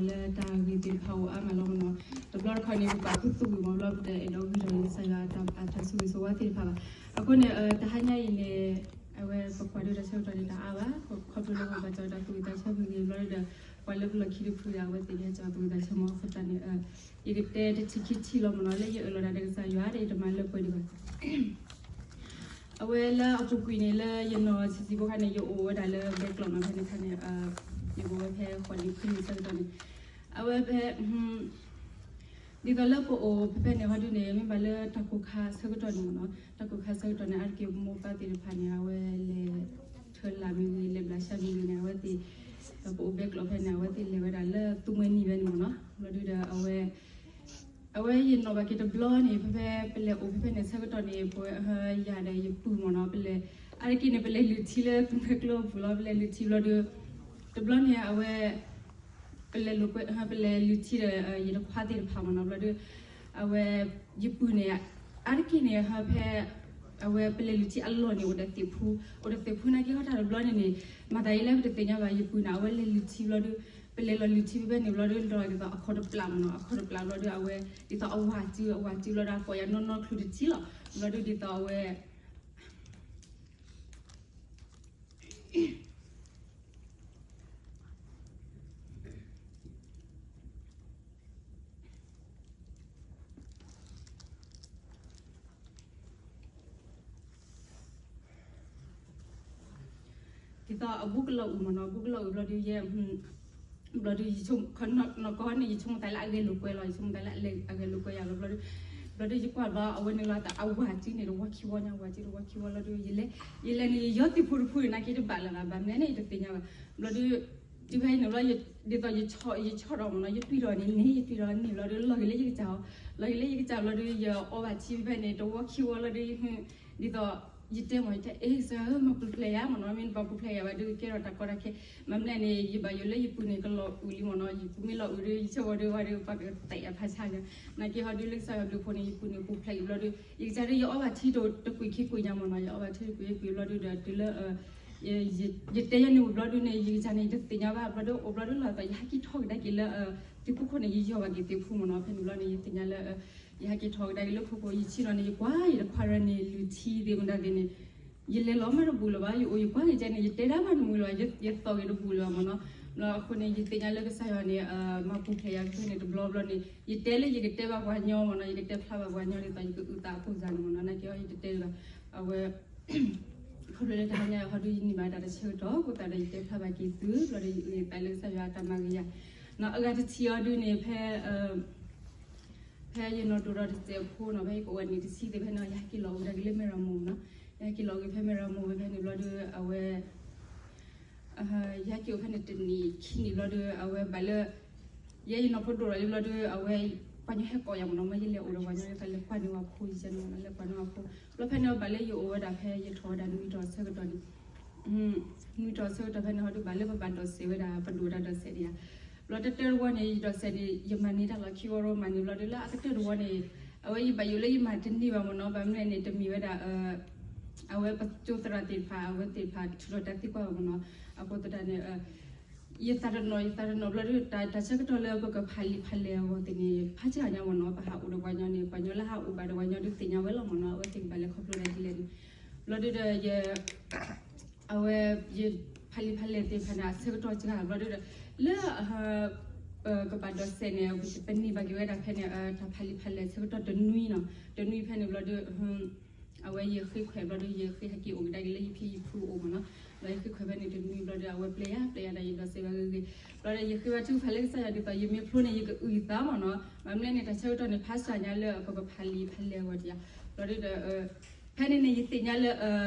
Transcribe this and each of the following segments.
လၢတၢ်ဂ့ၢ်သ့ၣ်တဖၣ်အိၣ်အါမးလီၤမ့ၢ်နီၤ. တဘျီတခီၣ်န့ၣ် ပပာ်ခူသူၣ်ဝံၤမ့ၢ်ဘျီ ပတအဲၣ်ဒိးဂံၢ်ထီၣ်လၢကစၢ်ယွၤအတၢ်ဆိၣ်ဂ့ၤဆိၣ်ဝါသ့ၣ်တဖၣ်ဘၣ်. အဃိန့ၣ် တဟါညါအံၤန့ၣ် အဝဲပကွၢ်ဒိတၢ်ဆၢကတီၢ်န့ၣ် တအါဘၣ်, ခီဖျိလၢပဘၣ်ကၠီတၢ်သူၣ်ဝံၣ်သးဆၢမ့ၢ်ဂ့ၤဘျီဒီး ပှၤလၢပလီၢ်ခံတဖုဒီး အဝဲသ့ၣ်ကဲကၠီသူၣ်ဝံၣ်သးဆၢမ့ၢ်အဃိသတးန့ၣ် ယကတဲတထံၣ်ခံထံၣ်လီၤမ့ၢ်နီၤ လၢယအၢၣ်လီၤဒၣ်ဒီးကစၢ်ယွၤဒီး ယတမၤလၢပှဲၤဒံးဘၣ်. အဝဲလၢအပူၤကွံာ်န့ၣ် လၢယနီၢ်ဆံးဆံးဖိခါန့ၣ် ယအိၣ်ဝဲဒၣ်လၢဘဲကျိးနီၤ ဖဲန့ၣ်ခါန့ၣ် ယအိၣ်ဝဲဖဲဃိးနံၣ်ခွံနံၣ်ဆၢကတီၢ်န့ၣ် အဝဲဖဲ ဒ်သိးလၢပအိၣ်ဖဲဖဲန့ၣ်ဟီဒုန့ၣ် မ့ၢ်ဘၣ်လၢတၢ်ကိၢ်ခါဆၢကတီၢ်န့ၣ်မ့ၢ်နီၤ, တၢ်ကိၢ်ခါဆၢကတီၢ်န့ၣ် အါတက့ၢ်ပမိၢ်ပၢ်သ့ၣ်တဖၣ်န့ၣ် အဝဲလဲၤထၢလၢ်မ့ၢ်ဂ့ၤ လဲၤဘျးဆှးမ့ၢ်ဂ့ၤန့ၣ် အဝဲသ့ၣ် ပအိၣ်ဘဲကျိးဖဲန့ၣ် အဝဲသ့ၣ်လဲၤဝဲဒၣ်လၢသူမှဲနံၤဖဲန့ၣ်မ့ၢ်နီၤ. ဘျီဒုဒီး အဝဲ အဝဲယနီၣ်ဘၣ်က့ၤတဘျီန့ၣ် ဖဲဖဲပလဲၤအိၣ်ဖဲဖဲန့ၣ်ဆၢကတီၢ်န့ၣ် ပဝဲယၤဒီးယပုၢ်မ့ၢ်နီၤ ပလဲၤ အါတက့ၢ်န့ၣ် ပလဲၤလုၢ်ထံလၢသူမှဲကျိပူၤလီၤ. ပလဲၤလုၢ်ထံဘျီဒီး တဘျီန့ၣ် အဝဲ ပလဲၤလုၢ် ပလဲၤလုၢ်ထံဒီး ယတခွါသ့ၣ်တဖၣ်မ့ၢ်နီၤ ဘျီဒီး အဝဲ ယပုၢ်န့ၣ် အါတက့ၢ်န့ၣ် ဖဲ အဝဲပလဲၤလုၢ်ထံအလီၢ်န့ၣ် အိၣ်ဒီးသ့ၣ်ဖူ, အိၣ်ဒီးသ့ၣ်ဖူနာ်က့ဟီတၢ်တဘျီန့ၣ်န့ၣ် မၤသးဒ်လဲၣ်ပတသ့ၣ်ညါဘၣ် ယပုၢ်န့ၣ် အဝဲလဲၤလုၢ်ထံဘျီဒီး ပလဲၤလီၤလုၢ်ထံဖဲဖဲန့ၣ်ဘျီဒီး လီၤဒ်သိးအခီၣ်တပျၢ်မ့ၢ်နီၤ အခီၣ်တပျၢ်ဘျီဒီး အဝဲ ဒ်သိးအဝၤစု အဝၤစုဘျီဒီး အကိးယၤနီၢ်နီၢ်ချုးတထံလီၤ. ဘျီဒီးဒ်သိးအဝဲ ဒ်သိးအဘူးကလီၤအုၣ်မ့ၢ်နီၤ ဘူးကလီၤအုၣ်ဘျီဒီးယဲ ဘျီဒီး နီၢ်ကီၢ်န့ၣ် ယဆိကမိၣ်သးလၢအဂဲၤလိာ်ကွဲလီၤ ယဆိကမိၣ်သးလၢအဂဲၤလိာ်ကွဲယၤလီၤ ဘျီဒီး ဘျီဒီးယကွၢ်ဘျီအဝဲန့ၣ်လီၤ အဝၤစုန့ၣ် တဝီခံဝီညါ ဝၤစုတဝီခံဝီလီၤဒီး ယလဲၤ ယလဲၤန့ၣ် ယယီသ့ၣ်ဖူတဖူန့ၣ် နာ်က့တဘၣ်လၢၤဘၣ် ဘၣ်မနုၤန့ၣ် ယတသ့ၣ်ညါဘၣ် ဘျီဒီး တုၤဖဲအံၤန့ၣ်ဘျီ ဒ်သိးယဆီၣ်ထီၣ်မ့ၢ်နီၤ ယတွံၢ်ထီၣ်န့ၣ်န့ၣ် ယတွံၢ်ထီၣ်န့ၣ်ဘျီဒီး လီၤဂ့ၤလၢယကစၢ်အီၤ လီၤဂ့ၤလၢယကစၢ်ဘျီဒီး ယအီဘၣ်ထံဖဲန့ၣ် တဝီခံဝီလီၤဒီး ဒ်သိး ယတဲမ့ၢ် ယတဲ အဲ ကစၢ်ဧၢ မၤပူၤဖျဲးယၤမ့ၢ်နီၤ မ့ၢ်တပာ်ပူၤဖျဲးယၤဘၣ်ဒီး ကဲထီၣ်တၢ်ကီတၢ်ခဲ မ့ၢ်မနုၤန့ၣ် ယဘၣ်ယိၣ်လၢယပုၢ်န့ၣ် ကလီၤအုၣ်လံမ့ၢ်နီၤ ယပုၢ်မ့ၢ်လီၤအုၣ်ဒီး ယဆၢဝဲဒီးဝဲဒီး ပှၤကတဲယၤဖးဆါယၤ နာ်က့ဟီဒုးလၢကစၢ်ယွၤဘျုးဖှိၣ်န့ၣ် ယပုၢ်န့ၣ် ပူၤဖျဲးယၤဘျီဒီး ယကစၢ်ဒီး ယအီဘၣ်ထံတကွံာ်ခံကွံာ်ညါမ့ၢ်နီၤ ယအီဘၣ်ထံတကွံာ်ခံကွံာ်ဘျီဒီး တုၤလၢ ယတဲယဲန့ၣ်အိၣ်ဘျီဒီးန့ၣ် ယကစၢ်န့ၣ် ယတသ့ၣ်ညါဘၣ် ဘျီဒီး အိၣ်ဘျီဒီးလီၤသး ယဟဲက့ၤထီၣ်ကဒါက့ၤလၢ သုးခိၣ်ခိၣ်န့ၣ် ယယီၢ်ဘၣ်က့ၤသ့ၣ်ဖူမ့ၢ်နီၤ ဖဲန့ၣ်ဘျီန့ၣ် ယသ့ၣ်ညါလၢ ယဟဲက့ၤထီၣ်ကဒါက့ၤလၢခိခိၣ် ယဆံးလီၤန့ၣ် ယကွၢ်ယတခွါရၢန့ၣ် လုၢ်ထံသ့ၣ်မတၤသ့ၣ်န့ၣ် ယလဲၤလီၤမးတဘူးလၢၤဘၣ် ယအိၣ်ယကွၢ်က့ၤကဲန့ၣ် ယတဲဒၣ်ဘၣ်တမုာ်လၢၤဘၣ် ယသီၣ်က့ၤတဘူးလၢၤဘၣ်မ့ၢ်နီၤ ဘျီအဃိန့ၣ် ယသ့ၣ်ညါလၢကစၢ်ယွၤန့ၣ် မၤပူၤဖျဲးယၤဖဲန့ၣ်တဘျီဘျီန့ၣ် ယတဲလၢယကတဲဘၣ်ပှၤညီမ့ၢ်နီၤ ယကတဲဖျါဘၣ်ပှၤညီဒ်သိးယကအုၣ်သးအဖိစၢ်န့ၣ်မ့ၢ်နီၤ နာ်က့အီၤယတတဲလၢၤဘၣ် အဝဲ ခီဖျိလၢတဟါညါဟီဒုးယန့ၢ်ဘၣ်တၢ်တဆၢကတီၢ် အဃိသတးဒီးယတဲဖျါဘၣ်က့ၤသု ဘျီဒီးယအုၣ်သးလၢကစၢ်ယွၤအတၢ်မၤဂ့ၤယၤ နီၤ အဂၤတထံၣ်အီၤဒုးန့ၣ် ဖဲ ဖဲယနီၢ်ဒိၣ်ဒီးတစဲးဖိနီၤ ဖဲယကအိၣ်ဝဲန့ၣ်တဆံသ့ၣ်ဖဲန့ၣ် ယဟဲက့ၤလီၤအိၣ်ကဒါက့ၤလၢမဲၢ်ရမူၤနီၤ ယဟဲက့ၤလီၤအိၣ်က့ၤဖဲမဲၢ်ရမူၤဖဲဖဲန့ၣ်ဘျီဒီး အဝဲ ယဟဲက့ၤအိၣ်ဖဲန့ၣ်တနံၣ်ခံနံၣ်ဘျီဒီး အဝဲဘၣ်လၢ ယဲယနီၢ်ဖိဒိၣ်ဒီးလံဘျီဒီး အဝဲ ပှၤညီဟဲကိးယၤမ့ၢ်နီၤ မ့ၢ်ယလဲၤအိၣ်ဒီးပှၤညီ ယသးလဲၤကွၢ်န့ၢ်ဝဲဖိယဲန့ၣ်မ့ၢ်နီၤ လဲၤကွၢ်န့ၢ်ဝဲဖိ ဘျီဖဲန့ၣ်ဘၣ်လၢယအိၣ်ဝဲဒၣ်ဖဲယထီၣ်ဝဲဒၣ်နွံတီၤဆၢကတီၢ်န့ၣ် နွံတီၤဆၢကတီၢ်ဖဲန့ၣ်ဟီဒုးဘၣ်လၢပဘၣ်ဒိးစဲးဝဲဒၣ် ပဒိၣ်ဝဲဒၣ်ဒိးစဲးဒံးဧါ ဘျီတတၢၢ်တဝီန့ၣ် ယဒိးစဲးန့ၣ် ယမၤန့ၢ်တၢ်လီၤခံဝီဒီးမၤန့ၢ်ဘျီဒီးလၢအကတၢၢ်တဝီန့ၣ် အဝဲယဘၣ်ယိၣ်လၢယမၤတန့ၢ်ဘၣ်မ့ၢ်နီၤ ဘၣ်မနုၤန့ၣ် တမ့ၢ်ဝဲဒၣ် အဝဲပကၠိသရၣ်သ့ၣ်တဖၣ် အဝဲသ့ၣ်တဖၣ်ထုးထီၣ်တၢ်သံကွၢ်ဘၣ်မ့ၢ်နီၤ အဃိသတးန့ၣ် ယသးတနီၤ ယသးတနီၤဘျီဒီး တၢ်ဆၢကတီၢ်လၢပကဖးလံာ်ဖးလဲၢ်အဂီၢ်သ့ၣ်န့ၣ် ဖးစှၤညါမ့ၢ်နီၤ ပဟးအိၣ်ဒီးပှၤညီန့ၣ် ပှၤညီလၢဟးအိၣ်ဘၣ်ဒီးပှၤညီဒုးသ့ၣ်ညါဝဲလီၤမ့ၢ်နီၤ အဝဲသ့ၣ်ကဘၣ်လဲၤခီဖျိဒၣ်ဒ်လဲၣ်န့ၣ် ဘျီဒီး အဝဲ ယဖးလံာ်ဖးလဲၢ်သ့ၣ်တဖၣ်န့ၣ် အဆၢကတီၢ်စှၤဘျီဒီး လၢ ကဘၣ်ဒိးစဲးန့ၣ် ပန့ၢ်ဘၣ်က့ၤဝဲဒၣ်ဖဲန့ၣ် တၢ်ဖးလံာ်ဖးလဲၢ်ဆၢကတီၢ်တနွံနီၤ တနွံဖဲန့ၣ်ဘျီဒီး အဝဲယဃ့ခွဲးဘျီဒီး ယဃ့ဟဲက့ၤအိၣ်ကဒါက့ၤလၢယဖံယဖုအိၣ်မ့ၢ်နီၤ ဒီးယဃ့ခွဲးဖဲန့ၣ်တနွံဘျီဒီး အဝဲပျဲယၤ ပျဲယၤဒီးယဒိးစဲးဘၣ်ဂ့ၤဂ့ၤ ဘျီဒီးယဃ့ဘၣ်ထူၣ်ဖးလၢကစၢ်ယွၤဒ်သိး ယမ့ၢ်ဖျိန့ၣ် ယကအုၣ်ယသးမ့ၢ်နီၤ ဘၣ်မနုၤန့ၣ် တၢ်ဆၢကတီၢ်န့ၣ် ဖးစှၤညါလၢပကဖးလံာ်ဖးလဲၢ်အဂီၢ်တယၤ ဘျီဒီး ဖဲန့ၣ်န့ၣ် ယသ့ၣ်ညါလၢ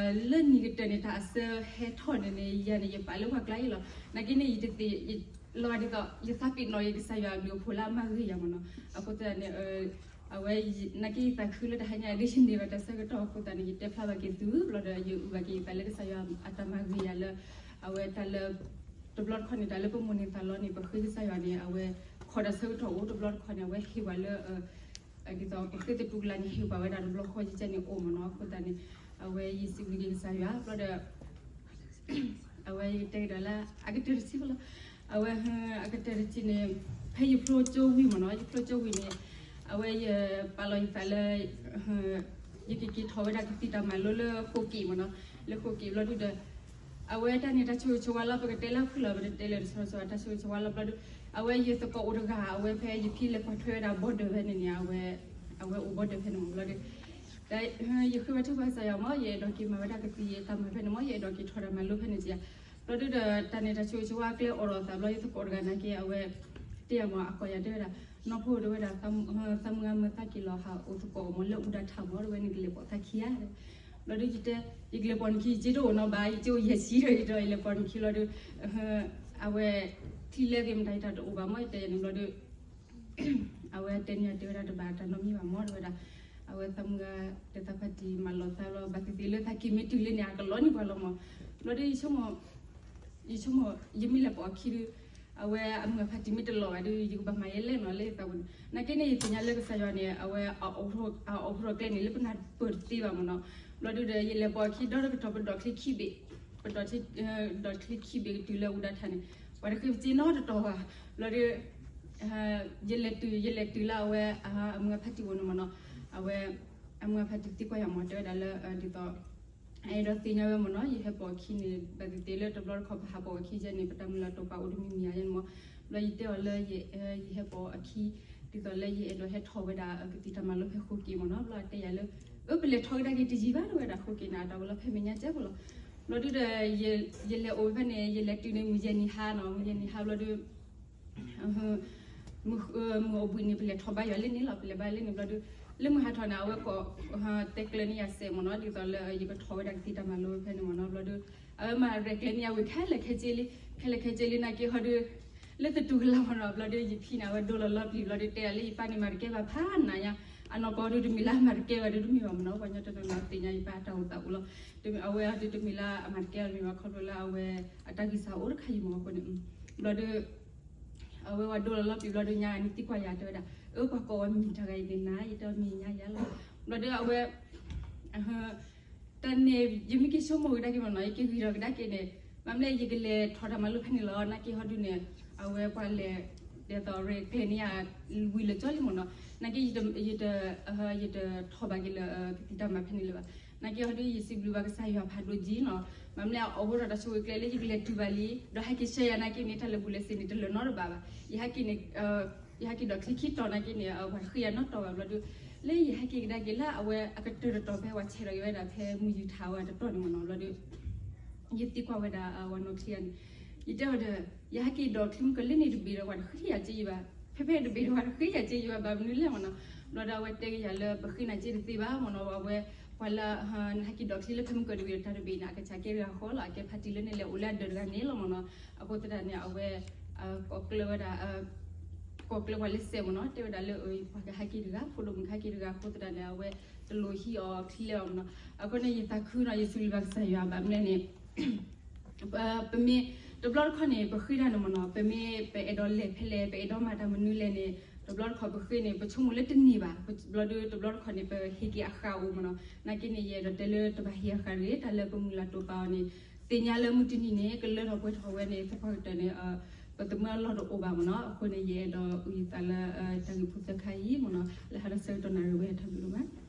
လၢနံၣ်ကတၢၢ်န့ၣ် တၢ်အစၢဟဲထီၣ်န့ၣ်န့ၣ် ယၤန့ၣ် ယပာ်လၢပှၤကျါအံၤလီၤ နာ်က့န့ၣ် ယတသ့ၣ် လီၤဒ်သိး ယသးပ့ၤနီၣ်က့ၤကစၢ်ယွၤအဘျုးအဖှိၣ်လၢအမၤဂ့ၤယၤမ့ၢ်နီၤ အဃိသတးန့ၣ် အဝဲ နာ်က့ယသးခုလၢတဟါညါဒ်ယန့ၢ်ဘၣ်တၢ်ဆၢကတီၢ်အဃိသတးန့ၣ် ယတဲဖျါဘၣ်က့ၤသု ဘျီဒီးယအုၣ်ဘၣ်က့ၤယသးလၢကစၢ်ယွၤအတၢ်မၤဂ့ၤယၤလၢ အဝဲတၢ်လၢ တဘျီတခီၣ်န့ၣ် တၢ်လၢပမိၣ်န့ၢ်သးလီန့ၣ် ပဃ့ကစၢ်ယွၤန့ၣ် အဝဲ ခီၣ်တၢ်ဆၢကတီၢ်အိၣ် တဘျီတခီၣ်န့ၣ် အဝဲဟ့ၣ်ပှၤလၢ ဒ်သိးပဃ့သတူၢ်ကလာ်န့ၣ် ဟ့ၣ်ပှၤဝဲဒၣ်တဘျီဃီယကဲန့ၣ်အိၣ်မ့ၢ်နီၤ အဃိသတးန့ၣ် အဝဲယစံးဘျုးက့ၤကစၢ်ယွၤ ဘျီဒီး အဝဲယတဲကဒီးလၢ အကတၢၢ်တထံၣ်ဖိလီၤ အဝဲ အကတၢၢ်တထံၣ်န့ၣ် ဖဲယဖျိကၠိဝံၤမ့ၢ်နီၤ, ယဖျိကၠိဝံၤန့ၣ် အဝဲယပာ်လီၤယသးလၢ ယကက့ၤထီၣ်ဝဲဒၣ်ကသံၣ်တၢ်မၤလိလၢဃိးက့ၤမ့ၢ်နီၤ, လၢဃိးက့ၤဘျီဒုဒီး အဝဲတၢ်န့ၣ်တၢ်ဆိၣ်ဂ့ၤဆိၣ်ဝါလီၤ, ပကတဲလၢဖုၣ်လီၤ ပတတဲလၢတဆီဆီ တၢ်ဆိၣ်ဂ့ၤဆိၣ်ဝါလီၤဘျီဒု, အဝဲယသကိးအိၣ်တဂၤ အဝဲဖဲယဖံလဲၤကွၢ်ထွဲဝဲဒၣ် border ဖဲန့ၣ်န့ၣ် အဝဲ အဝဲအိၣ် border ဖဲန့ၣ်မ့ၢ်ဘျီဒု ဒီးယဃ့ဝဲထုကဖၣ်ကစၢ်ယွၤမ့ၢ် ယအဲၣ်ဒိးက့ၤမၤဝဲဒၣ်ကသံၣ်တၢ်မၤဖဲန့ၣ်မ့ၢ် ယအဲၣ်ဒိးက့ၤထီၣ်တၢ်မၤလိဖဲန့ၣ်ဧါ, ဘျီဒုဒီးတၢ်န့ၣ်တၢ်ဆိၣ်ဂ့ၤဆိၣ်ဝါကျဲအိၣ်ဒီးသးဘျီ ယသကိးတဂၤနာ်က့ အဝဲ တဲယၤမ့ၢ် အကိးယၤတဲဝဲဒၣ် နီၢ်ဖိတဲဝဲဒၣ် သးမုၢ်ဂၤမ့ၢ်သးက့ၤလီၤဟးအိၣ်သကိးမ့ၢ်လၢအူဒၣ်ထၣ်မ့ၢ် တဲဝဲန့ၣ် ကလဲၤပိာ်သးခံဧါ, ဘျီဒုယတဲ ယကလဲၤပိာ်နခံ ယစ့တအိၣ်နီတဘ့ၣ် ယစ့အိၣ်ယဲၢ်ဆံဒီး ယလဲၤပိာ်နခံဘျီဒု အဝဲ ထံလဲသ့ၣ်မတၤယတၢ်တအိၣ်ဘၣ်မ့ၢ် ယတဲယၤန့ၣ်ဘျီဒု အဝဲတဲန့ၢ်ယၤတဲဝဲဒၣ်တဘၣ်တၢ်နီတမံၤဘၣ်မ့ၢ် တဲဝဲဒၣ် အဝဲသးမုၢ်ဂၤ ဒီးသးဖါတံၢ်မၤလီၤသးဘျီ ဘၣ်သ့ၣ်သ့ၣ်လၢသးက့ၤမ့ၢ်တုၤလၢန့ၣ် အကလီန့ၢ်ပှၤလီၤမ့ၢ်, ဘျီဒု ယဆိကမိၣ် ယဆိကမိၣ် ယမ့ၢ်လဲၤပိာ်အခံဒု အဝဲအမုၢ်ဂၤဖါတံၢ်မ့ၢ်တလီၤဘၣ်ဒု ယကဘၣ်မၤယဲလဲၣ်နီၤ လၢယသးပူၤန့ၣ် နာ်က့န့ၣ် ယသ့ၣ်ညါလၢကစၢ်ယွၤန့ၣ် အဝဲ အအိးထီၣ်ကျဲန့ၣ် လၢပနၢ်ပၢၢ်တသ့ဘၣ်မ့ၢ်နီၤ, ဘျီဒုဒီး ယလဲၤပိာ်အခံဒီတကတီၢ် ပဒိးချံခံဘ့ၣ် ပဒိး ဒိးချံခံဘ့ၣ်ကတုၤလၢအူဒၣ်ထၣ်န့ၣ် ပှၤတဃ့ပစ့နီတတီၤဘၣ်, ဘျီဒု ယလဲၤတုၤ ယလဲၤတုၤလၢအဝဲ အမုၢ်ဂၤဖါတံၢ်အိၣ်န့ၣ်မ့ၢ်နီၤ, အဝဲ အမုၢ်ဂၤဖါတံၢ်သံကွၢ်ယၤမ့ၢ် တဲဝဲဒၣ်လၢ ဒ်သိး အဲၣ်ဒိးသ့ၣ်ညါဝဲမ့ၢ်နီၤ ယဟဲပိာ်အခံန့ၣ် ဘၣ်သ့ၣ်သ့ၣ်လၢတဘျီတခီၣ်ပဟးပိာ်အခံယဲန့ၣ် ပတၢ်မုၢ်လၢ်တိာ်ပာ်အိၣ်တမံၤမံၤဧါယဲန့ၣ်မ့ၢ်, ဘျီယတဲအီၤလၢ ယဟဲပိာ်အခံ ဒ်သိးလၢယအဲၣ်ဒိးဟဲထီၣ်ဝဲဒၣ်ကသံၣ်တၢ်မၤလိဖဲဃိးက့ၤမ့ၢ်နီၤ, ဘျီအတဲယၤလၢ အၢ ပလဲၤထီၣ်ကဒါက့ၤတယံာ်ဘၣ် တဲဝဲဒၣ် ဃိးက့ၤန့ၣ် အတၢ်ဝဲလီၤဖဲမဲာ်ညါကဲဖိလီၤ, ဘျီဒုဒီး ယလဲၤအိၣ်ဖဲန့ၣ် ယလဲၤတုၤန့ၣ် မုၢ်ယဲၢ်နံၤဟါနီၤ မုၢ်ယဲၢ်နံၤဟါဘျီဒု မုၢ်အိၣ်ဘှံးန့ၣ် ပလဲၤထီၣ်ဘါယွၤလၢန့ၣ်လီၤ ပလဲၤဘါလၢန့ၣ်ဘျီဒု လၢမုၢ်ဟါထီၣ်န့ၣ် အဝဲကိး တဲကျၢၤန့ၢ်ယၤစဲးမ့ၢ်နီၤ ဒ်သိးလၢယကထီၣ်ဝဲဒၣ်ကသံၣ်တၢ်မၤလိဖဲန့ၣ်မ့ၢ်နီၤ ဘျီဒု အဝဲမၤရဲၣ်ကျဲၤန့ၢ်ယၤဝံၤခဲလၢာ်ခဲဆ့လံ ခဲလၢာ်ခဲဆ့လံနာ်က့ဟီဒု လၢသတူၢ်ကလာ်မ့ၢ်နီၤ ဘျီဒု ယဖံန့ၣ် အဝဲဒိလီၤလီပျံၤဘျီဒု တဲယၤလၢယပၢ်န့ၣ်မၤတကဲဘၣ်ဖးနးညါ အနီၢ်ကီၢ်ဒုတမ့ၢ်လၢအမၤတကဲဘၣ်ဒုတမ့ၢ်ဘၣ်မ့ၢ်နီၤ ပှၤကညီတနီၤနီၤသ့ၣ်ညါယပၢ်တၢ်အိၣ်သးအိၣ်လီၤ အဝဲအီၤဒုတမ့ၢ်လၢအမၤတကဲဘၣ်မ့ၢ်ဘၣ်ခီဖျိလၢအဝဲ အတၢ်ဂံၢ်စၢ်အိၣ်တခါအံၤမ့ၢ်အဃိန့ၣ် ဘျီဒု အဝဲဝဲဒိလီၤလီၤပျံၤဘျီဒုညါန့ၣ်သံကွၢ်ယၤတဲဝဲဒၣ် အၢ ပှၤကိးဝဲမံၤတဂၤအံၤန့ၣ်နၤ ယတဲမံၤညါယၤလီၤ ဘျီဒုအဝဲ တၢ်န့ၣ် ယမ့ၢ်က့ၤဆိကမိၣ်ကဒါက့ၤမ့ၢ်နီၤ ယက့ၤဂံၢ်ထီၣ်ကဒါက့ၤန့ၣ် မ့မ့ၢ်လၢယကလဲၤထီၣ်တၢ်မၤလိဖဲန့ၣ်လီၤ နာ်က့ဟီဒုန့ၣ် အဝဲပှၤလဲၤ ဒ်သိးရဲၣ်ကျဲၤန့ၢ်ယၤ ဝံၤလၢာ်ကၠီလံမ့ၢ်နီၤ နာ်က့ ယတ ယတထီၣ်ဘၣ်က့ၤလၢကသံၣ်တၢ်မၤဖဲန့ၣ်လၢၤဘၣ် နာ်က့ဟီဒု ယစံးဘျုးဘၣ်ကစၢ်ယွၤဖးဒိၣ်က့ၤနီၤ မ့မ့ၢ်လၢအအိၣ်ဒီးတၢ်ဆိၣ်ဂ့ၤကျဲလၢယကလဲၤတုၤဘၣ်လံ ဒီးဟဲက့ၤဆှၢယၤနာ်က့န့ၣ် တၢ်လၢာ်ဘူၣ်လၢာ်စ့ၤန့ၣ် တလၢာ်နီတဘ့ၣ်ဘၣ် ယဟဲက့ၤန့ၣ် ယဟဲက့ၤဒီးချံခံတီၤနာ်က့န့ၣ် ပှၤတဃ့ယၤနီတီၤဘၣ်ဘျီဒု လၢယဟဲက့ၤကဒါက့ၤလၢအဝဲအကတၢၢ်တတီၤဖဲပှၤဆဲးထီၣ်က့ၤဝဲဒၣ်ဖဲမုၢ်ယုၢ်ထးဝဲတတီၤန့ၣ်မ့ၢ်နီၤဘျီဒု ယသံကွၢ်ဝဲဒၣ်အဝဲနီၢ်ချံဂၤန့ၣ် ယတဲအီၤဒီး ယဟဲက့ၤဒီးချံမုၢ်ကလၢန့ၣ်တဘ့ၣ်ဒီး ပှၤတဃ့ယၤက့ၤယဘၣ် ဖဲဖဲတဘ့ၣ်ဒီး ပှၤတဃ့ယၤက့ၤယဘၣ် ဘၣ်မနုၤလဲၣ်မ့ၢ်နီၤ ဘျီဒီးအဝဲတဲက့ၤယၤလၢ ပဃ့နၤက့ၤတသ့ဘၣ်မ့ၢ်နီၤ အဝဲ ပှၤလၢ နဟဲက့ၤဒီးချံလၢဖဲမုၢ်ကၢၢ်တဘ့ၣ်ဒီး တၢ်တဘ့ၣ်န့ၣ် အကစၢ်ကဲတဂၤဃီလီၤ အကဲဖါတံၢ်လၢန့ၣ်လဲၤအိၣ်လၢအဒၢးတဂၤန့ၣ်လီၤမ့ၢ်နီၤ အဃိသတးန့ၣ် အဝဲ ကိးကျၢၤဝဲဒၣ် ကိးကျၢၤပှၤလၢစဲးမ့ၢ်နီၤ တဲဝဲဒၣ်လၢ ပှၤကဟဲက့ၤတဂၤ ဖိဒိၣ်မုၣ်ကဟဲက့ၤတဂၤ အဃိသတးန့ၣ် အဝဲတလိၣ်ဟံးအီၤချံလဲၣ်ဘၣ်မ့ၢ်နီၤ အဃိန့ၣ် ယသးခုနီၤ ယစံးဘျုးဘၣ်ကစၢ်ယွၤဘၣ်မနုၤလဲၣ်န့ၣ် ပမ့ၢ် တဘျီတခီၣ်န့ၣ် ပဃ့တၢ်န့ၣ်မ့ၢ်နီၤ ပမ့ၢ်ပအဲၣ်ဒိးလဲၤဖဲလဲၣ် ပအဲၣ်ဒိးမၤတၢ်မနုၤလဲၣ်န့ၣ် တဘျီတခီၣ်ပဃ့န့ၣ် ပဆိကမိၣ်လၢတန့ၢ်ဘၣ် ဘျီဒု တဘျီတခီၣ်န့ၣ် ပဟ့ၣ်က့ၤအဃၢ်အိၣ်မ့ၢ်နီၤ နာ်က့န့ၣ် ယအဲၣ်ဒိးတဲလၢတဘၣ်ဟ့ၣ်အဃၢ်တဂ့ၤ တၢ်လၢပမုၢ်လၢ်တိာ်ပာ်အီၤန့ၣ် သ့ၣ်ညါလၢမုၢ်တနံၤန့ၣ် ကလၢထီၣ်ပှဲၤထီၣ်ဝဲန့ၣ် သပှၢ်ကတၢၢ်န့ၣ် ပသမၢအလီၢ်တအိၣ်ဘၣ်မ့ၢ်နီၤ အဃိန့ၣ် ယအဲၣ်ဒိးအုၣ်ယသးလၢ တၢ်ဂ့ၢ်ဖိသၢခါအံၤမ့ၢ်နီၤ လၢဟါဒီးဆၢကတီၢ်နၣ်ရံၣ်ဝဲ တၢ်ဘျုးဒိၣ်မး